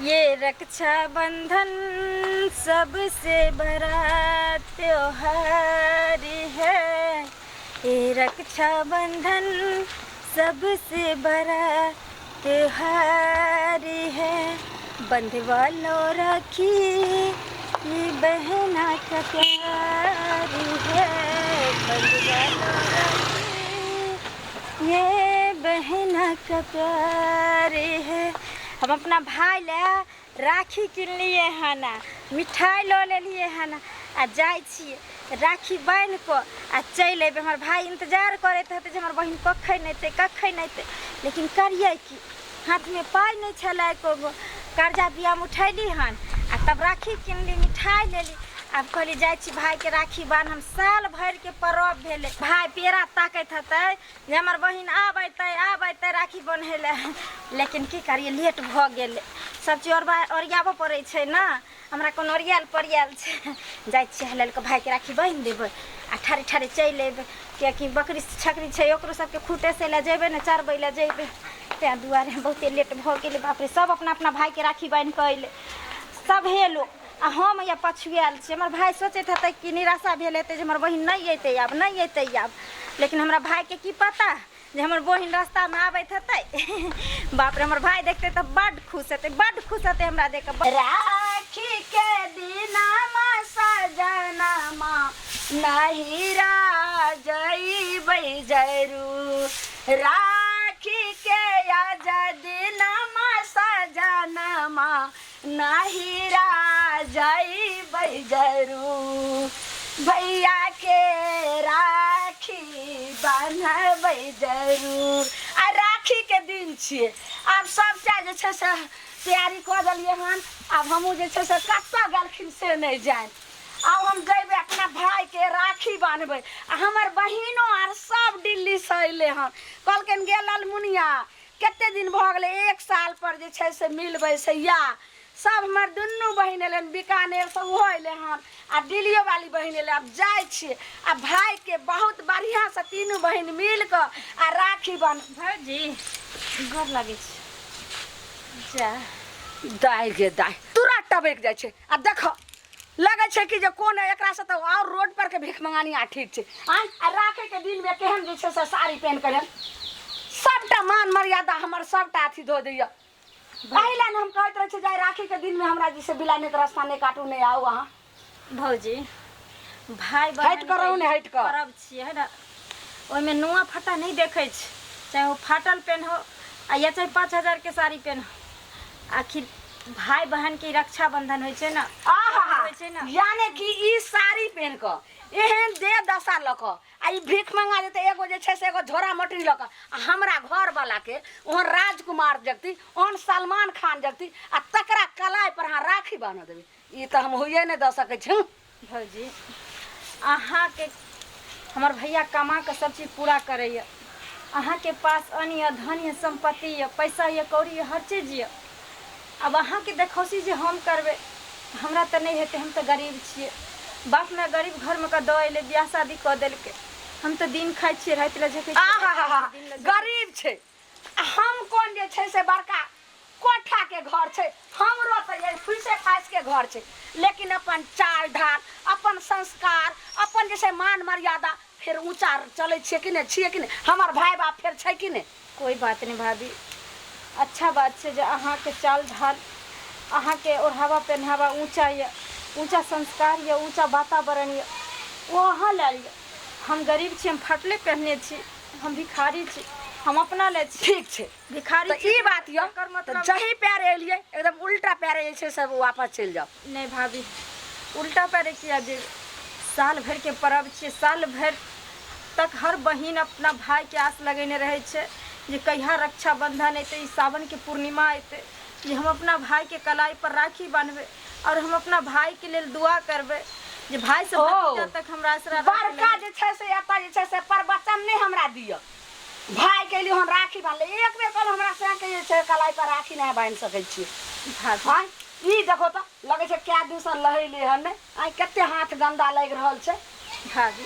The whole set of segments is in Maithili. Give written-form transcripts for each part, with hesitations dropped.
ये रक्षाबंधन सबसे बड़ा त्योहार है। ये रक्षाबंधन सबसे बड़ा त्योहार है। बंधवा लो राखी ये बहना का प्यार है। बंधवा लो राखी ये बहना का प्यार है। हम अपना भाई लए राखी किनलियै हन, मिठाइ लऽ लेलियै हन आ जाइ छियै राखी बान्हि कऽ आ चलि अयबै। हमर भाय इन्तजार करैत हेतै जे हमर बहिन कखन अयतै कखन अयतै, लेकिन करियै की, हाथमे पाइ नहि छलै एको गो। कर्जा बियाम उठैली हन आ तब राखी किनली, मिठाइ लेली। आब कहली जाइ छी भायके राखी बान्ह, हम साल भरिके परब भेलै। भाय पेड़ा ताकैत हेतै जे हमर बहिन आब अयतै आब अयतै राखी बन्है लए, लेकिन की करियै, लेट भऽ गेलै। सब चीज ओरबा ओरियाबऽ पड़ै छै ने, हमरा कोनो ओरियाएल परियाएल छै। जाइ छियै हेलि कऽ भायके राखी बान्हि देबै आ ठाढ़े ठाढ़े चलि अयबै, किएकि बकरी छकरी छै, ओकरो सबके खूटेसै लए जेबै ने, चरबै लए जेबै, ताहि दुआरे बहुते लेट भऽ गेलै। बाप रे, सब अपना अपना भायके राखी बान्हि कऽ अयलै सभे लोक, आ हम हैया पछुआयल छी। हमर भाय सोचैत हेतै कि निराशा भेल हेतै जे हमर बहिन नहि अयतै आब, नहि अयतै आब। लेकिन हमरा भायके की पता जे हमर बहिन रास्तामे आबैत हेतै। बाप रे, हमर भाय देखतै तऽ बड्ड खुश हेतै, बड्ड खुश हेतै हमरा देख कऽ। राखी के दिनमा सजनमा नहिरा जइबै जरूर। राखी के दिनमा सजनमा नहिरा जइबै जरूर। भैया के राखी बन्हबै जरूर। आ राखी के दिन छियै, आब सबटा जे छै से तैयारी कऽ देलियै हन। आब हमहूँ जे छै से कतऽ गेलखिन से नहि जानि। आब हम जइबै अपना भायके राखी बान्हबै। आ हमर बहिनो आर सब दिल्लीसँ अयलै हन, कहलखिन गे ललमुनिया कते दिन भऽ गेलै, एक साल पर जे छै से मिलबै से या सब हमर दुनू बहिन एलै हन, बीकानेरसँ ओहो एलै हन आ दिल्लियो वाली बहिन एलै। आब जाइ छियै आ भायके बहुत बढ़िआँसँ तीनू बहिन मिल कऽ आ राखी बन। भौजी गोर लागै छी। जा दाइ गे दाइ, तुरंत टबकि जाइ छै। आ देखऽ लगै छै कि जे कोन एकरासँ तऽ आओर रोड पर के भीख मंगानिया ठीक छै। आँय, आ राखैके दिनमे केहन जे छै से साड़ी पहिन कऽ सबटा मान मर्यादा हमर सबटा अथी धो दैया। एहि लए ने हम कहैत रहै छी जे आइ राखीके दिनमे हमरा जे छै बिलानेके रास्ता नहि काटू, नहि आउ अहाँ। भौजी, भाय बहन हटि कऽ रहू ने, हटि कऽ। परब छियै है ने, ओहिमे नुआ फटा नहि देखै छै, चाहे ओ फाटल पेन्हो आ या चाहे 5000 के साड़ी पेन्हो, आखिर भाय बहन के रक्षाबंधन होइ छै ने। आहा, होइ छै ने। यानी कि ई साड़ी पहिन कऽ एहन देह दशा लऽ कऽ आ ई भीख मंगा जेतै, एगो जे छै से एगो झोरा मोटरी लऽ कऽ, आ हमरा घरवाला के ओहन राजकुमार जगती, ओहन सलमान खान जगती, आ तकरा कलाई पर अहाँ राखी बान्ह देबै, ई तऽ हम होइए नहि दऽ सकै छी। भौजी, अहाँके हमर भैया कमा कऽ सब चीज पूरा करैए। अहाँके पास अन्न यऽ, धन यऽ, सम्पत्ति यऽ, पैसा यऽ, कौड़ी यऽ, हर चीज यऽ। आब अहाँके देखौसी जे हम करबै, हमरा तऽ नहि हेतै। हम तऽ गरीब छियै, बाप माय गरीब घरमे कऽ दऽ एलै, बियाह शादी कऽ देलकै। हम तऽ दिन खाइ छियै, राति लए झकै छियै। गरीब छै आ हम कोन जे छै से बड़का कोठाके घर छै, हमरो तऽ ये फुइसे फाइसके घर छै, लेकिन अपन चाल ढाल, अपन संस्कार, अपन जे छै मान मर्यादा फेर ऊँचा चलै छियै कि नहि छियै कि नहि, हमर भाय बाप फेर छै कि नहि। कोइ बात नहि भाभी, अच्छा बात छै जे अहाँके चाल ढाल, अहाँके ओढ़ावा पहनावा ऊँचा यऽ, ऊँचा संस्कार यऽ, ऊँचा वातावरण यऽ, ओ अहाँ लए लिअ। हम गरीब छी, हम फाटले पहनने छी, हम भिखारी छी, हम अपना लए छी। ठीक छै, भिखारी तऽ ई बात यऽ, एकर मतलब तऽ जही पैरे एलियै एकदम उल्टा पैरे जे छै से वापस चलि जाउ। नहि भाभी, उल्टा पैरे किया जेबै? साल भरिके पर्व छियै, साल भरि तक हर बहिन अपना भाईके आस लगेने रहै छै जे कहिया रक्षाबंधन एतै, ई सावनके पूर्णिमा एतै जे हम अपना भाईके कलाई पर राखी बान्हबै आओर हम अपना भाईके लेल दुआ करबै जे भाई से भतीजा तक हमरा आसरा बड़का जे छै से एतऽ जे छै से प्रवचन नहि हमरा दिअ। भाय के लिए हम राखी बान्हले, एक बेर कहलहुँ हमरा से के जे छै कलाई पर राखी नहि बान्हि सकै छी। आँय, ई देखो तऽ लगै छै कए दिनसँ लहैले हन नहि। आँय, कते हाथ गन्दा लागि रहल छै। भाभी,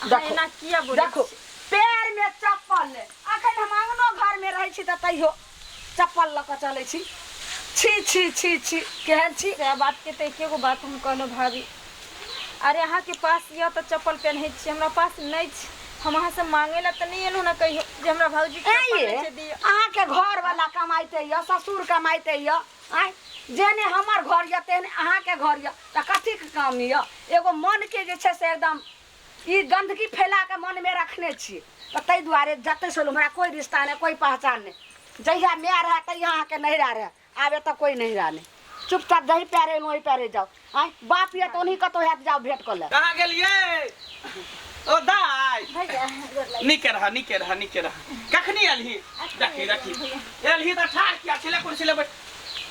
अहाँ देखो, एना किया बोलै देखो, पैर में चप्पल नहि। अखन हम अङ्गनो घर में रहै छी तऽ तैयो चप्पल लऽ कऽ चलै छी। छी छी छी छी, केहन छी। सएह बातके तऽ एके गो बात हम कहलहुँ भाभी, अरे अहाँके पास यऽ तऽ चप्पल पेन्है छी, हमरा पास नहि छै। हम अहाँसँ मांगे ला तऽ नहि एलहुँ ने कहियो जे हमरा भौजी के चप्पल नहि छै दिअ। अहाँके घर वाला कमाइते यऽ, ससुर कमाइते यऽ, आँय जेहने हमर घर यऽ तेहने अहाँके घर यऽ, तऽ कथीके कमी यऽ? एगो मनके जे छै से एकदम ई गन्दगी फैला कऽ मनमे रखने छी, तऽ ताहि दुआरे जतऽसँ हमरा कोइ रिश्ता नहि, कोइ पहचान नहि। जहिया माय रहए तहिया अहाँके नैहरा रहए, आब एतऽ कोइ नैहरा नहि। चुपचाप जही पैरे एलहुँ ओहि पैरे जाउ। आँय बाप यऽ तऽ ओनही कतहु हैत, जाउ भेँट कऽ लेब। कहाँ गेलियै ओ दाइ? भैया गोर लागि। नीके रह, नीके रह, नीके रह। कखनी एलही? देखी देखी, एलही तऽ ठाढ़ किया छलै? कुर्सी ले बैठ,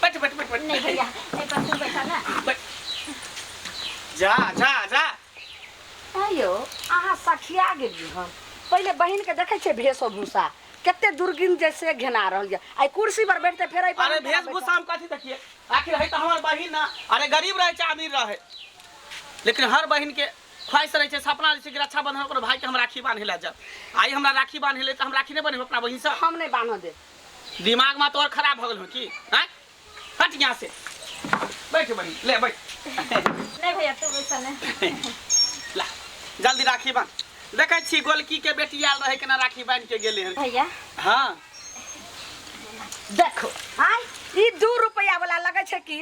बैठ बैठ बैठ बैठ। नहीं भैया, एहि पर तू बैठा ना। बैठ जा जा जा। आंय यौ, अहाँ सखिया गेलियै हन। पहिले बहिनके देखै छियै भेषभूषा कते दुर्गिन जैसे घेना रहल यऽ। आइ कुर्सी पर बैठते फेर एहि पर। अरे वेशभूषा हम कथी देखिए, आखिर है तऽ हमर बहिन ना। अरे गरीब रहे चाहे अमीर रहे, लेकिन हर बहिन के ख्वाहिश रहे छै, सपना रहे छै कि रक्षाबंधन ओकर भाई के हम राखी बांधे ला जाब। आई हमरा राखी बांधे ले तऽ हम राखी नहीं बन्हेब अपना बहिन से। हम नहीं बांधऽ देब। दिमाग में तोहर खराब भऽ गेल हो की? आँय हट यहाँ से, बैठ बहिन, ले बैठ। नहीं भैया तू बैठा नहीं। ला जल्दी राखी बांध। देखै छी गोलकी के बेटी आयल रहे, केना राखी बांध के गेलै हन। भैया हाँ देखो आय ई 2 रुपया वाला लगै छै कि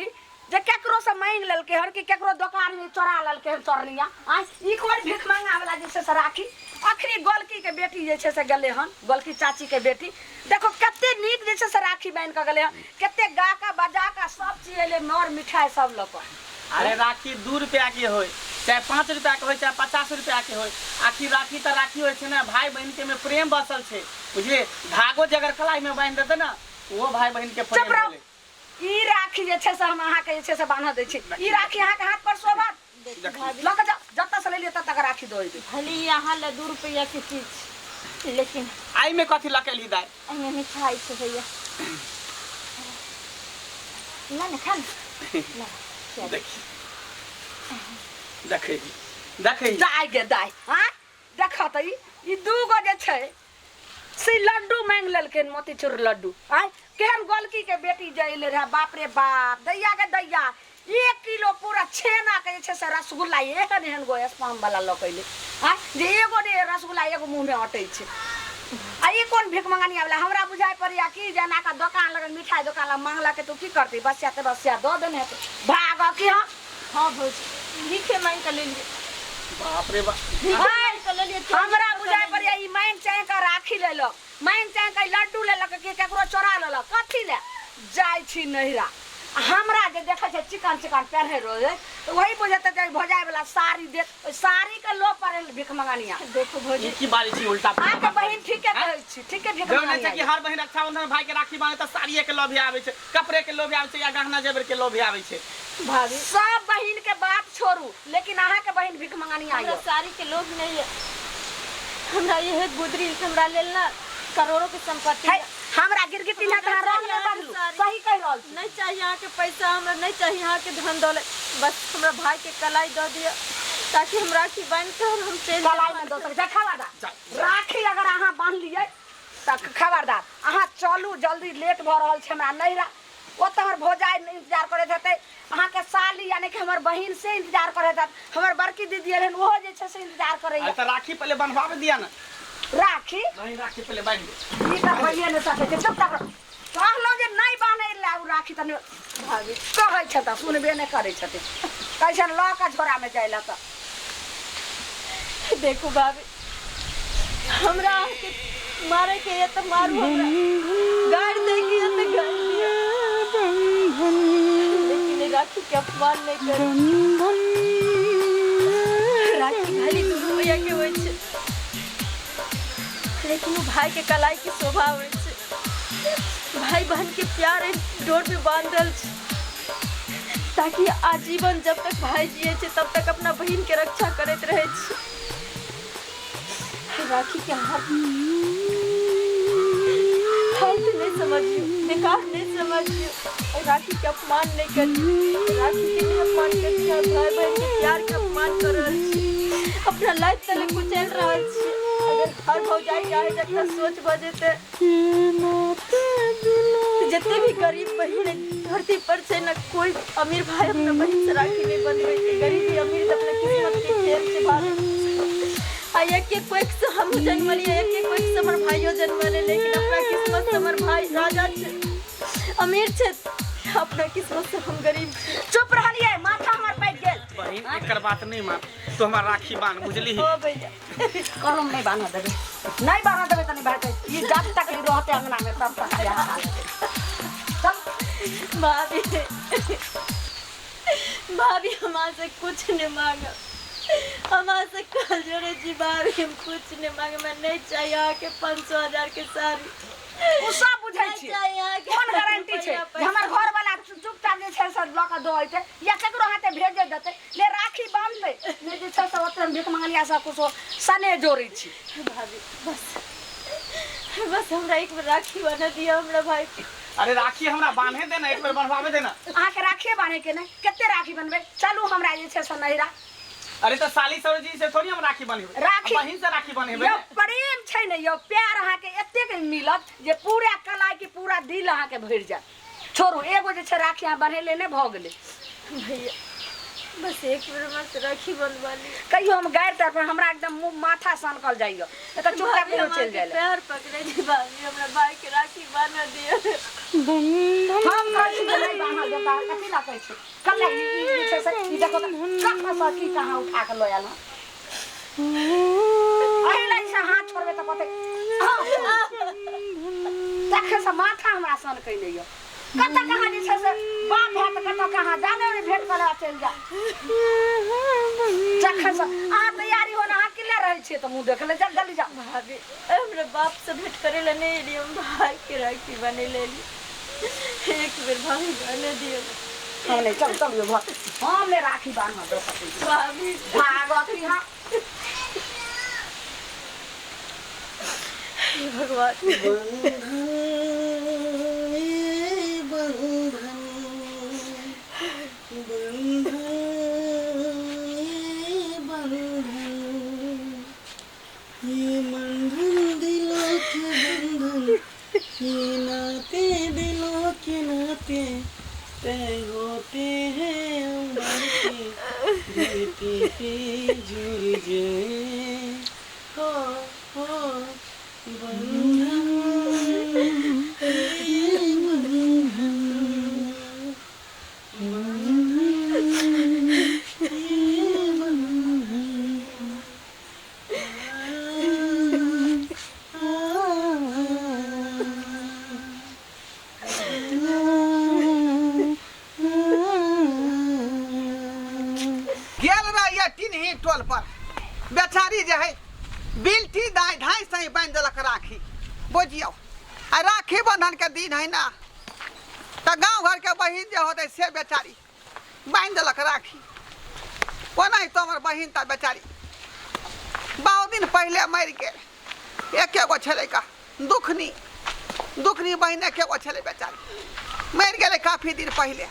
जे केकरो से मांगि लेलकै हन कि केकरो दोकान में चोरा लेलकै हन चोरनिया। आय ई कोन भीख मांगा वाला जे छै से राखी। अखनी गोलकी के बेटी जे छै से गेलै हन, गोलकी चाची के बेटी, देखो कते नीक जे छै से राखी बान्हि कऽ गेलै हन, कते गा कऽ बजा कऽ सब चीज एलै, मर मिठाई सब लऽ कऽ। अरे राखी 2 रुपया के होय चाहे 5 रुपया के होय चाहे 50 रुपया के होय, आखिर राखी तऽ राखी होइ छै ने। भाई बहिन के में प्रेम बसल छै, बुझलिए? धागो जे अगर कलाई में बांधि देतै ने, ओहो भाई बहिन के प्रेम चुप रहो। भेलै। ई राखी जे छै से हम अहाँके जे छै से बान्हऽ दै छी। ई राखी अहाँके हाथ पर शोभत। लऽ कऽ जाउ, जतऽ से लेलियै ततऽ तक राखी दऽ अयबै। भले ही अहाँ लए 2 रुपैआ के चीज छै, लेकिन एहिमे कथी लऽ के एलही दाइ? एहिमे मिठाई छै भैया। ना ना, खा ना। ना, चल। देखी देखै देखै। दाइ गे दाइ, आँय देखऽ तऽ ई 2 गो जे छै से लड्डू मांगि लेलकै, मोतीचूर लड्डू। आँय केहन गोलकी के बेटी जे अयलै रहए, बाप रे बाप, दैया गे दैया, 1 किलो पूरा छेना के जे छै से रसगुल्ला एहन एहन गो स्पाम वाला लऽ कऽ अयलै। आँय जे एगो ने रसगुल्ला एगो मुँहमे अटै छै। आ ई कोन भीख मंगनिया वाला? हमरा बुझाइ पड़ैया कि जेना कऽ दोकान लगन, मिठाई दोकान लग मांगलकै तऽ की करतै, बसिया तऽ बसिया दऽ देने हेतै। भागऽ की? हाँ हाँ भौजी, भीखे मांगि कऽ लेलियै। बाप रे बाप, भीखे मांगि कऽ लेलियै। हमरा बुझाइ पड़ैया ई मांगि चाहि कऽ राखी लेलक, मांगि चाहि कऽ लड्डू लेलक कि केकरो चोरा लेलक। कथी लए जाइ छी नैहरा? हमरा जे देखै छै चिकन चिकन पेन्है रहै तऽ वही बुझेतै जे भौजाइ वाला साड़ी देत, ओहि साड़ी के लोभ पड़ल भीख मंगनिया। देखो भौजी, ई की बाजै छी उल्टा? अहाँके बहिन ठीके कहै छी, ठीके भीख जरूर नहि छै मंगनिया। कि हर बहिन रक्षाबंधन भाई के राखी बांधे तऽ साड़िये के लोभ आबै छै, कपड़े के लोभ आबै छै या गहना जेवर के लोभ आबै छै। भाभी सब बहिन के बात छोड़ू, लेकिन अहाँके बहिन भीख मंगनिया हमरा यऽ। साड़ी के लोभ नहीं है, हमरा यह गुदरी हमरा लेल ना करोड़ों के संपत्ति है, है। हमरा गिरगिटी ना तहाँ रंग नहि बदलू, सही कहि रहल छी। नहीं चाहिए अहाँ के पैसा, हमरा नहीं चाहिए अहाँ के धन दौलत, बस हमरा भाई के कलाई दऽ दिअ ताकि हम राखी बांधि कऽ हम चलि कलाई में दऽ सकै छै। खबरदार, राखी अगर अहाँ बान्ह लियै तऽ खबरदार अहाँ चलू जल्दी, लेट भऽ रहल छै हमरा नैहरा। ओतऽ हमर भौजाइ इंतजार करैत हेतै, अहाँके साली यानी कि हमर बहिन से इंतजार करैत हैत, हमर बड़की दीदी एलहन ओहो जे छै से इंतजार करैया। अरे तऽ राखी पहिले बन्हवाबे दिया ने। राखी नहीं, राखी पहिले बान्हि दे। ई तऽ भइए नहि सकै छै। चुप रह, कहलहुँ जे नहि बान्है लए ओ राखी तऽ नहि। भाभी कहै छै तऽ सुनबे नहि करै छथिन, कहै छनि लऽ कऽ झोरामे जाइ लए तऽ। देखू भाभी, हमरा अहाँके मारे के ये तऽ मारू, हमरा गारि दै के ये तऽ गारि दिअ, लेकिन ई राखी के अपमान नहीं करू। राखी खाली 2 रुपया के होइ छै, लेकिन ओ भाई के कलाई के शोभा होइ छै। भाई बहन के प्यार एहि डोर में बांधल छै ताकि आजीवन जब तक भाई जिए छै तब तक अपना बहिन के रक्षा करैत रहै छै। राखी के हाथ फालतू नहीं समझियो, बेकार नहीं समझियो और राखी के अपमान नहीं करियो। राखी के नहीं अपमान करियो और भाई बहन के प्यार के अपमान कर रहल छी, अपना लाइफ तले कुचल रहल छी। अगर हर भौजाई के आइ जकरा सोच भऽ जेतै, जते भी गरीब बहिन धरती पर छै ने, कोई अमीर भाई अपना बहिन से राखी नहीं बंधबै छै। गरीब अमीर तऽ अपना किस्मत के खेल छै भाभी। आ एक एक कोइक से हमहूँ जन्मलियै, एक एक कोइक से हमर भाइयो जन्मलै, लेकिन अपना किस्मत से हमर भाई राजा छै, अमीर छै, अपना किस्मत से हम गरीब छी। चुप रहलियै, माथा हमर पाकि गेल। बहिन एकर बात नहीं मान, तू हमार राखी बांध, बुझली? हो भैया। कलम नहीं बान्ह देबै, नहीं बान्ह देबै तऽ नहीं बान्हतै। ई जब तक ई रहतै अंगना में तब तक इएह हाल हेतै। चल। भाभी, भाभी हमार से कुछ नहीं मांगा, हमार से कल जोड़े जी भाभी, हम कुछ नहीं मांगे। मैं नहीं चाहिए आके 500,000 के साड़ी। ओ सब बुझै नहीं छियै। चाहिए आके कोन गारंटी छै रुपैआ जे हमर पैसा। घर वाला चुपचाप जे छै से लऽ कऽ दऽ अयतै या केकरो हाथे भेजे देतै? ले राखी बान्हतै नहि जे छै से ओते हम भीख मंगनिया सब कुछो सने जोड़ै छी। भाभी बस बस हमरा एक बेर राखी बना दिया हमरा भाई के। अरे राखी हमरा बांधे देना, एक बेर बंधवावे देना। अहाँके राखिए बान्हैके नहि, कते राखी बनबै? चलू हमरा जे छै से नैहरा। अरे तो साली सरोजी से थोड़ी हम राखी बन्हेबै, राखी- बहिन से राखी बन्हेबै। यौ प्रेम छै ने यौ, प्यार अहाँके एतेक मिलत जे पूरा कलाई के पूरा दिल अहाँके भरि जायत। छोड़ू, एगो जे छै राखी अहाँ बन्हेले नहि भऽ गेलै। भैया बस एक बेर हमरा से राखी बंधवा ली। कहियो हम गारि तर पर हमरा एकदम मुँह माथा सनकल जाइए, एतऽ चुपचाप भाभी, कहियो हम चलि अहाँके जाइले। पैर पकड़े छी भाभी, हमरा भाई के राखी बान्ह दिअ। हम कहै छी जे नहि बान्हल जेता, कथी लए कहै छी? कल्हे ई जे छै से ई देखो तऽ कहाँ से की कहाँ उठा कऽ लऽ आयल हँ। एहि लए छै हाथ छोड़बै तऽ कहतै तखन से माथा हमरा सनकैले यऽ। कतऽ कहाँ जे छै से बाप हैत, कतऽ कहाँ जाने नहि भेंट करै चलि जा। जखन से अहाँ तैयारी हो ने, अहाँ किला रहै छियै तऽ मुँह देख ले, चल जल्दी जाओ। भाभी हमरा बाप से भेंट करे ला नहीं एलियै, हम भाई के राखी बने ले एलियै। एक बेर भाभी बने दियौ। हम नहि, चल चल घर, हम नहि राखी बान्हऽ दऽ सकै छी। भाभी भागत यहाँ। हे भगवान। बंधन दिलों के बंधन, ये नाते दिलों के नाते, तय होते हैं अंबर के धरती पे जुड़ गए हो हो बंधन, ये बंधन, बंधन, ये बंधन। गेल रहिए टिनही टोल पर, बेचारी जे है बिल्टी दाई ढाई सही बान्हि देलक राखी, बुझियौ। आ राखी बंधन के दिन है ना, तऽ गाँव घर के बहिन जे होतै से बेचारी बान्हि देलक राखी। ओनाहि तो हमर बहिन तऽ बेचारी बहुत दिन पहिले मरि गेल, एके गो छलै का दुखनी, दुखनी बहिन एके गो छलै, बेचारी मरि गेलै काफी दिन पहिले।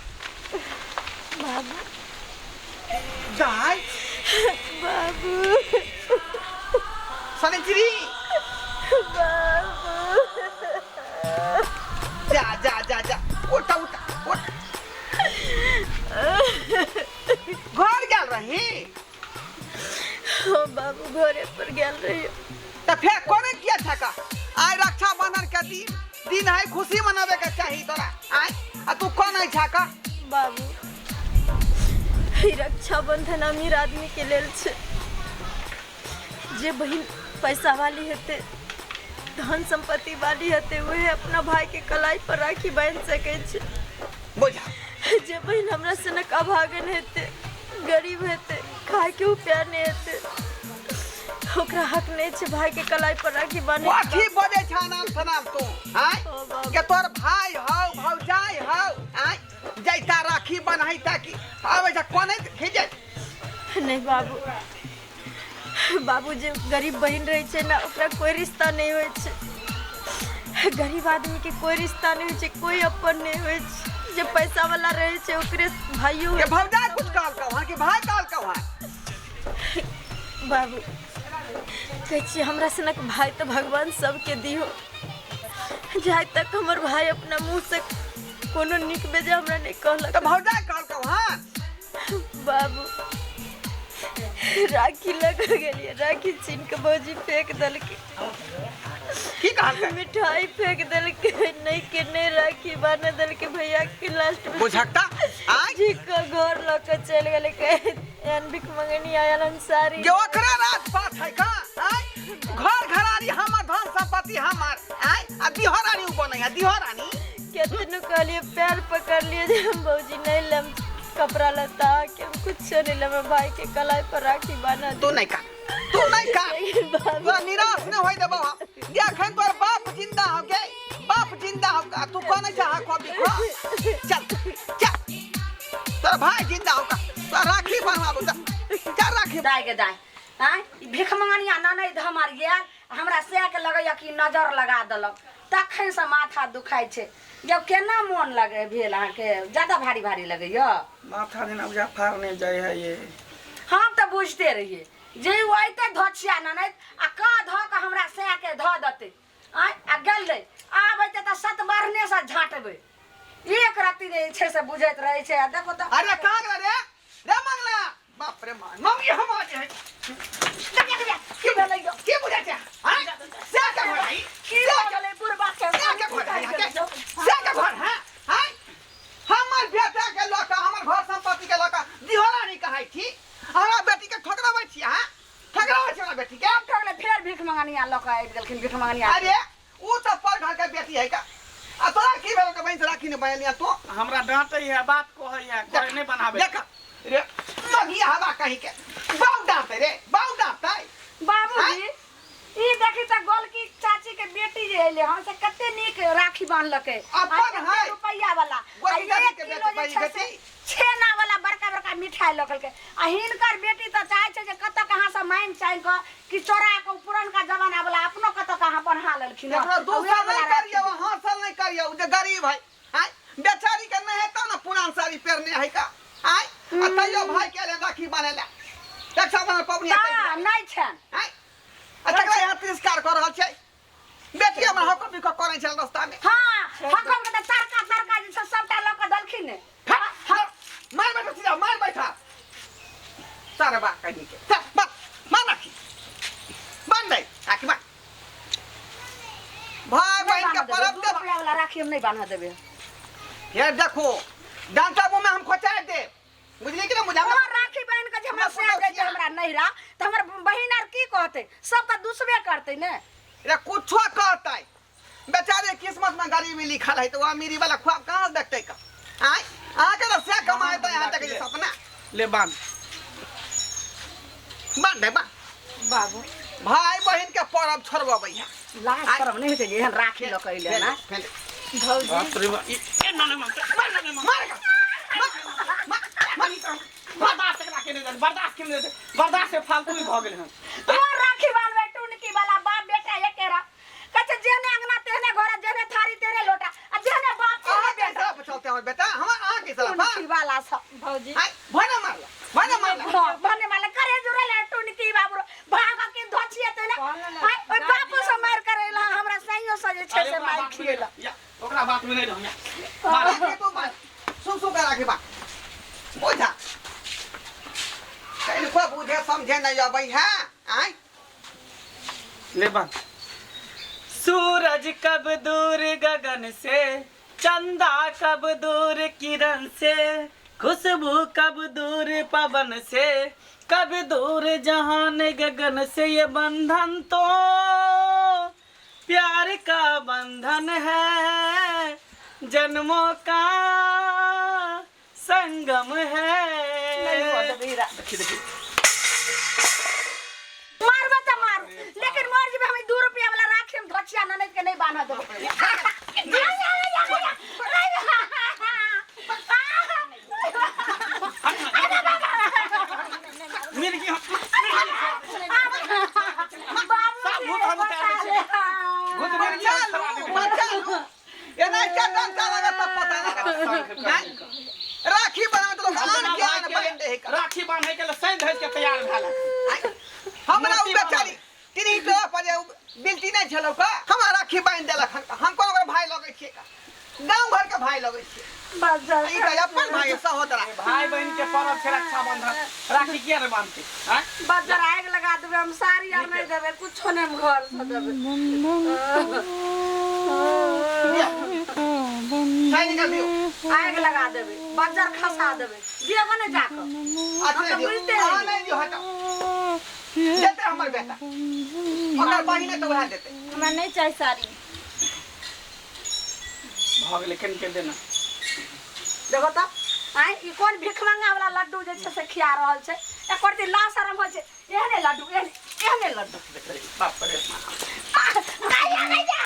बाबू दाइ बाबू सनिचरी बाबू जा जा जा जा, उठ उठ उठ। घर गेल रही? हो बाबू, घरे पर गेल रही। तऽ फेर कोने किया छका? आइ रक्षाबंधन के दिन दिन है, खुशी मनावे के चाही तोरा आइ, आ तू कोन है छका? बाबू ई रक्षाबंधन अमीर आदमी के लेल छै। जे बहिन पैसा वाली हेतै, धन संपत्ति वाली हेतै, वह अपना भाई के कलाई पर राखी बांधि सकै छै। बुझा जे बहिन हमरा सनक अभागन हेतै, गरीब हेतै, खाय के उपाय नहीं हेतै, ओकरा हक नहीं छै भाई के कलाई पर राखी बांधे। कथी बजै छ नाम सनाम तू आइ? ओ बाबू। के तोर भाई हौ, भौजाई हौ, आइ जैता राखी बन्हैता कि आबै छ कोने खिजै? नहीं बाबू, बाबू जे गरीब बहिन रहै छै ने, ओकरा कोई रिश्ता नहीं होइ छै। गरीब आदमी के कोई रिश्ता नहीं होइ छै, कोई अपन नहीं होइ छै। जे पैसा वाला रहै छै ओकरे भाइयो के होइ छै। भौजाई कुछ कहलकौ हँ कि भाई कहलकौ हँ? बाबू कहै छियै हमरा सनक भाई तऽ भगवान सबके दिहो। जाय तक हमर भाई अपना मुंह से कोनो नीक बेजा हमरा नहीं कहलक। तऽ भौजाइ कहलकौ हँ? बाबू राखी लग गेलियै, राखी छीन के भौजी फेंक देलकै। की कहलकै? मिठाई फेंक देलकै, नहीं के नहीं राखी बांध देलकै भैया के। लास्ट में बुझकता आय जी का घर लऽ के चलि गेलै, एहन भिख मंगनी आयल अंसारी। जे ओकरा राज पात है का? आय घर घरारी हमर, धन संपत्ति हमर, आय आ दिहरानी उ बनै है दिहरानी। केतनो कहलिए, पैर पकड़लिए जे हम भौजी नहीं लेम कपड़ा लत्ता के, हम कुछ नहीं लेम, भाई के कलाई पर राखी बांधा तू नहीं का, तू नहीं का। लेकिन बाबू तोरा निराश नहीं होय देबौ हम। देखन तोर बाप जिंदा हो गे, बाप जिंदा हो का, तू कोने चाह खो बिखो। चल चल, तोर भाई जिंदा हो का, तोरा राखी बनवाबू। चल चल राखी। दाय के दाय, आँय ई भिख मंगनिया ननैद हमर गेल, हमरा सएह के लगैया कि नजर लगा देलक, तखन से माथा दुखाइ छै। जब केना मोन लगे भेल अहाँके? ज्यादा भारी भारी लगैया माथा जेना बुझा फाड़ने जाइ है ये। हम तऽ बुझते रहियै जे ओ अयतै धोछिया ननैद आ कह धऽ कऽ हमरा सएह के धऽ देतै। आँय आ गेलै, आब अयतै तऽ सतबरने से झाँटबै। एक रत्ती जे छै से बुझैत रहै छै। आ देखो तऽ अरे कहाँ गेला रे? रे मंगला, बाप रे मां, मम्मी हम आ जे है। की भेलै यौ? की बुझै छै? आय से के घर है? की भऽ गेलै बुढ़बा के? से के घर है? से के घर है? आय हमर बेटा के लऽ कऽ, हमर घर संपत्ति के लऽ कऽ दिहरानी कहै छी? हमरा बेटी के ठकराबै छी अहाँ? ठकराबै छी हमरा बेटी के? ठकलै, फेर भीख मंगनिया लऽ कऽ आबि गेलखिन भीख मंगनिया। अरे उ तऽ पर घर के बेटी है का, आ तोरा की भेल के बहिन से राखी ने बनेलिया तू? हमरा डांटे है, बात कहै है, घर नहीं बनाबे। देख रे मगी हवा कहीं के, बाऊ डांटे रे, बाऊ डांटे। बाबूजी ई देखी तऽ गोलकी चाची के बेटी जे एलै हन से कते नीक राखी बान्हलकै। अपन आ है। कते रुपैआ वाला। गोलकी आ चाची एक के किलो बेटी, जे छै से बेटी। छेना वाला बड़का बड़का मिठाई लऽ आ हिनकर बेटी तऽ चाहै छै जे कतऽ कहाँ से मांगि चांगि कऽ कि चोरा कऽ पुरनका जमाना वाला अपनो कतऽ कहाँ बन्हा लेलखिन हन। एकरा आ दू उएह साल वाला नहीं राखी। करियौ, हाँ साल नहीं करियौ, जे गरीब है आय बेचारी के नहीं है तब ना पुरान साड़ी पहनने है का। आय आ तैयो भाई के ले राखी बान्हे ला रक्षाबंधन पबनी है। ता नहि छनि। आय आ तकरा यहाँ तिरस्कार कऽ रहल छै बेटी हमरा, हक बिक करै छल रास्ता में। हाँ, हकम के तऽ तरका तरका जे छै सबटा लऽ कऽ देलखिन ने। मार बैठा, सीधा मार बैठा सारा बा कहीं के। चल बस मार, राखी बांध दे, राखी बांध भाई बहन के परब दू दे। रुपैआ वाला राखी हम नहि बान्हऽ देबै। फिर देखो डांटा में हम खोचा दे, बुझली कि ना? बुझा तोहर राखी बहन के जे हमरा हमरा से जाइ छै पुतहु हमरा नैहरा तऽ हमर बहिन आर की कहतै? सब तऽ दुसबे करतै ने। रे कुछो कहतै, बेचारे किस्मत में गरीबी लिखल है तो वो अमीरी वाला ख्वाब कहाँ से देखते का? आय अहाँ के तो से कमाए तो यहाँ तक जे सपना। ले बांध। बांध दे, बांध। बाबू भाई बहन के परब छोड़बे है? लाज शरम नहि होइ छै जे एहन राखी लऽ कऽ एलै ना? भौजी बाप रे बाप, ए नने मानते, मार नने मानते। मार का मार मार मार। बर्दाश्त एकरा के नहीं देते, बर्दाश्त के नहीं देते, बर्दाश्त से फालतू ही भऽ गेल हन। तोहर राखी बान्हबै टुनकी वाला, बाप बेटा एके रह। कहै छै जेहने अंगना तेहने घर, जेहने थारी तेहने लोटा आ जेहने बाप अहाँ तेहने के बेटा। हिसाब चलते हमर बेटा, हमर अहाँ के हिसाब। टुनकी वाला सब। भौजी आय भने मारला, भने मारला। हाँ, भने वाला करे जुड़ल है टुनकी बाबू भाग के धोचिए ते ने। आय ओइ बापो से मार करेला, हमरा सैयो से जे छै अरे से ओकरा मार बात में नहीं खिएला। रह, या, ओकरा बात में नहीं रह, या। राखी तू बांध, सुन सुन के राखी बांध। बुझा कनिको बुझे समझे नहीं अबै है। आय ले बांध। सूरज कब दूर गगन से, चंदा कब दूर किरण से, खुशबू कब दूर पवन से, कब दूर जहान गगन से, ये बंधन तो प्यार का बंधन है, जन्मों का संगम है। देखिए देखिए। मारबे तऽ मारू, लेकिन मर जेबै हम 2 रुपया वाला राखी हम धोचिया ननद के नहीं बान्ह देबै। मिर्गी सब भूत हम उतार दै छै। भूत मिर्गी हम बच्चा खराब लू, बच्चा लू, एना के डंटा लगत तब पता लगत। आय राखी बनावे तो लोग आन के आन बहन दे का। राखी बांधे के लिए सैन धज के तैयार भेल। आय, हमरा उ बेचारी तिन्ही टोला पर जे उ बिलती नहीं छलौ का हमरा राखी बांधि देलक हन। हम कोन ओकर भाई लगै छियै का? गाँव घर के भाई लगै छियै। बज्जर ई तऽ अपन भाई है, सहोदरा। भाई बहन के पर्व छै रक्षाबंधन, राखी किया ने बांधते आँय? बज्जर आगि लगा देबै हम, साड़ी आर नहीं देबै, कुछो नहीं हम घर से देबै। साड़ी निकाल दियौ। आगि लगा देबै, बज्जर खसा देबै, देबो नहीं जाकऽ। अच्छा हम तऽ दियौ। बुझिते अहाँ रहियै। नहि दियौ, हटाउ। देतै हमर बेटा, ओकर बहिन है तऽ वएह देतै। हमरा नहीं चाही साड़ी। भऽ गेलै, कनि के देना। देखो तऽ आँय, ई कोन भिखमंगा वाला लड्डू जे छै से खिया रहल छै, एकर दिन लाज शरम होइ छै। एहने लड्डू, एहने एहने लड्डू। बाप रे बाप। आया भैया,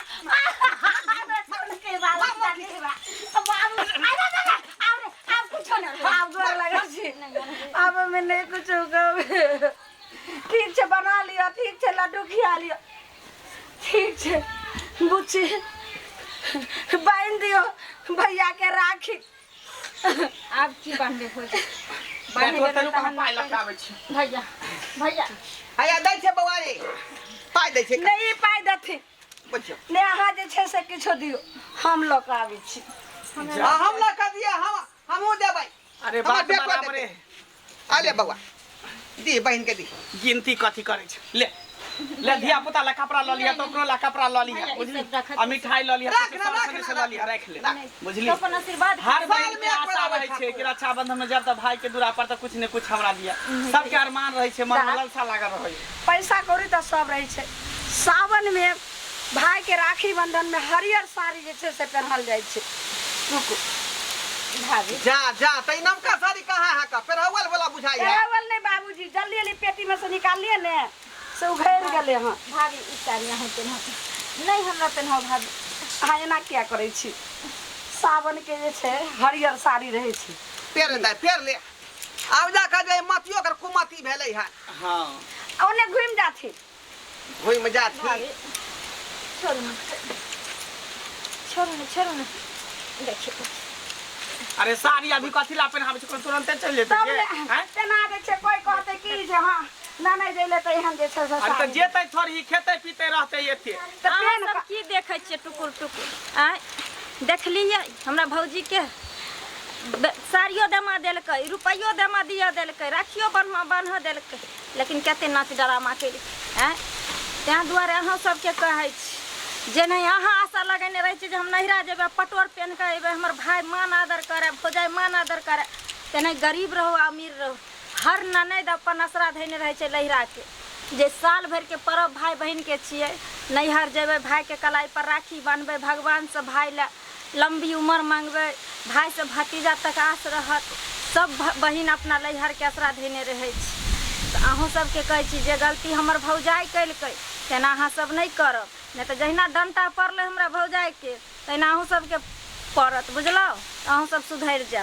आब कुछो नहि, आब गोर लगै छी, आब हमे नहि कुछो कहबै। ठीक छै, बना लिअ, ठीक छै, लड्डू खिया लिअ, ठीक छै। बुच्ची, बान्हि दियौ भैया के राखी। आब की बान्हबे होइ बान्हि देबै तऽ हम पाइ लऽ के आबै छी। भैया, भैया हैया दै छै बौआ रे, पाइ दै छै। नहि, ई पाइ देथिन। बुझियौ नहि, अहाँ जे छै से किछो दियौ, हम लऽ कऽ आबै छी। आ हम लऽ कऽ दिअ, हम हमहूँ देबै। अरे हमर बात बेटो बराबरे। देतै। आले बौआ, दी बहिन के दी। गिनती कथी करै छै? ले ले, धिया पुता ला कपड़ा लऽ लिहा, तऽ ओकरो ला कपड़ा लऽ लिहा, भैया, ई बुझली? सब रखत। आ मिठाई लऽ लिहा, राख सब ना, राख संगे ना, से लऽ राख। लिहा, राखि ले, राख। बुझली? तो अपन आशीर्वाद। हर साल बहिन में के एक बेर आशा आबै रहै छै। छै कि रक्षाबंधन में जब तऽ भाई के दूरा पर तऽ कुछ ने कुछ हमरा दिया, सबके अरमान रहै छै, मन में ललसा लागल रहै छै। पैसा कौड़ी तऽ सब रहै छै। सावन में भाई के राखी बंधन में हरियर साड़ी जे छै से पेन्हल जाइ छै। रुकू भाभी। जा जा, तऽ ई नमका साड़ी कहाँ है का? पेरहवल वाला बुझाइ है। पेरावल नहि बाबूजी, जल्दी जल्दी पेटी में से निकालिए ने, से उघेर गेलै हँ। भाभी, ई साड़ी अहाँ पेन्हब नहि, हमरा पेन्हाउ भाभी। अहाँ एना किया करै छी? सावन के जे छै हरियर साड़ी रहै छै। पेर दे, पेर ले। आब जा कऽ जे मतियो कर कुमति भेलै हन। हाँ। आ ओने घुमि जाथिन। घुमि जाथिन। भाभी, छोड़ू ने, छोड़ू ने, छोड़ू ने, देखियौ। अरे साड़ी अभी कथी ला पेन्हाबै छै? कोनो तुरंते चलि जेतै तब के? ने आँय? तेना जे छै कोइ कहतै की जे हँ ननै जैले तऽ एहन जे छै से अरे तऽ साड़ी। जेतै थोड़ी, खेतै पीतै रहतै एते। तऽ अहाँ पेन सब की देखै छियै टुकुर टुकुर? आँय, देखलियै हमरा भौजीके साड़ियो दमा देलकै, रुपैयो दमा दिअ देलकै, राखियो बन्ह बान्ह देलकै, लेकिन कते नाच डरामा केलकै। आँय, ताहि दुआरे अहाँ सबके कहै छी जे नहि अहाँ आशा लगेने रहै छी जे हम नैहरा जेबै, पटोर पेन्ह कऽ अयबै, हमर भाय मान आदर करए, भौजाइ मान आदर करए, तेनाही गरीब रहू अमीर रहू, हर ननैद अपन असरा धयने रहै छै नैहराके, जे साल भरिके पर्व भाय बहिनके छियै। नैहर जेबै, भायके कलाई पर राखी बान्हबै, भगवानसँ भाय लए लम्बी उमर मांगबै, भायसँ भतीजा तक आस रहत। सब बहिन अपना नैहरके असरा धयने रहै छै। तऽ अहूँ सबके कहै छी जे गलती हमर भौजाइ केलकै तेना अहाँ सब नहि करब, नहि तऽ जहिना डण्टा पड़लै हमरा भौजाइके तहिना अहूँ सबके पड़त, बुझलहुँ? अहूँ सब सुधरि जायब।